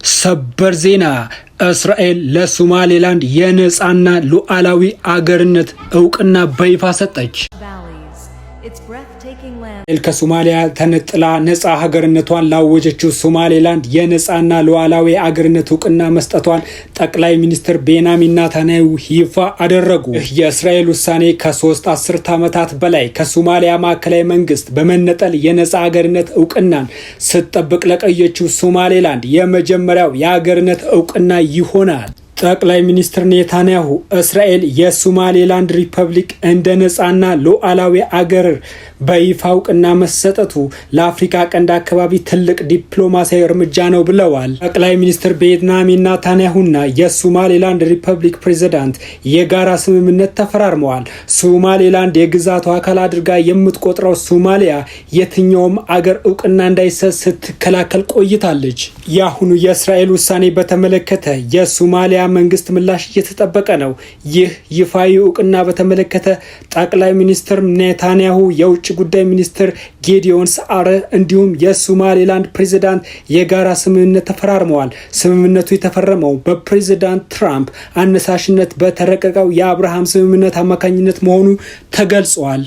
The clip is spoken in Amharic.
ሰበር ዜና! እስራኤል ለሶማሌላንድ የነፃና ሉዓላዊ አገርነት እውቅና በይፋ ሰጠች። Valleys. Its breathtaking land. እስራኤል ከሶማሊያ ተነጥላ ነፃ ሀገርነቷን ላወጀችው ሶማሌላንድ የነፃና ሉዓላዊ አገርነት እውቅና መስጠቷን ጠቅላይ ሚኒስትር ቤንያሚን ኔታንያሁ ይፋ አደረጉ። ይህ የእስራኤል ውሳኔ ከ3 አስርት ዓመታት በላይ ከሶማሊያ ማዕከላዊ መንግስት በመነጠል የነፃ አገርነት እውቅናን ስትጠብቅ ለቆየችው ሶማሌላንድ የመጀመሪያው የአገርነት እውቅና ይሆናል። ጠቅላይ ሚኒስትር ኔታንያሁ እስራኤል የሶማሌላንድ ሪፐብሊክ እንደ ነፃና ሉዓላዊ አገር በይፋ እውቅና መሰጠቱ ለአፍሪካ ቀንድ አካባቢ ትልቅ ዲፕሎማሲያዊ እርምጃ ነው ብለዋል። ጠቅላይ ሚኒስትር ቤንያሚን ኔታንያሁና የሶማሌላንድ ሪፐብሊክ ፕሬዚዳንት የጋራ ስምምነት ተፈራርመዋል። ሶማሌላንድ የግዛቷ አካል አድርጋ የምትቆጥረው ሶማሊያ የትኛውም አገር እውቅና እንዳይሰጥ ስትከላከል ቆይታለች። የአሁኑ የእስራኤል ውሳኔ በተመለከተ የሶማሊያ መንግስት ምላሽ እየተጠበቀ ነው። ይህ ይፋዊ እውቅና በተመለከተ ጠቅላይ ሚኒስትር ኔታንያሁ፣ የውጭ ጉዳይ ሚኒስትር ጌዲዮን ሰዓረ እንዲሁም የሶማሌላንድ ፕሬዚዳንት የጋራ ስምምነት ተፈራርመዋል። ስምምነቱ የተፈረመው በፕሬዚዳንት ትራምፕ አነሳሽነት በተረቀቀው የአብርሃም ስምምነት አማካኝነት መሆኑ ተገልጿል።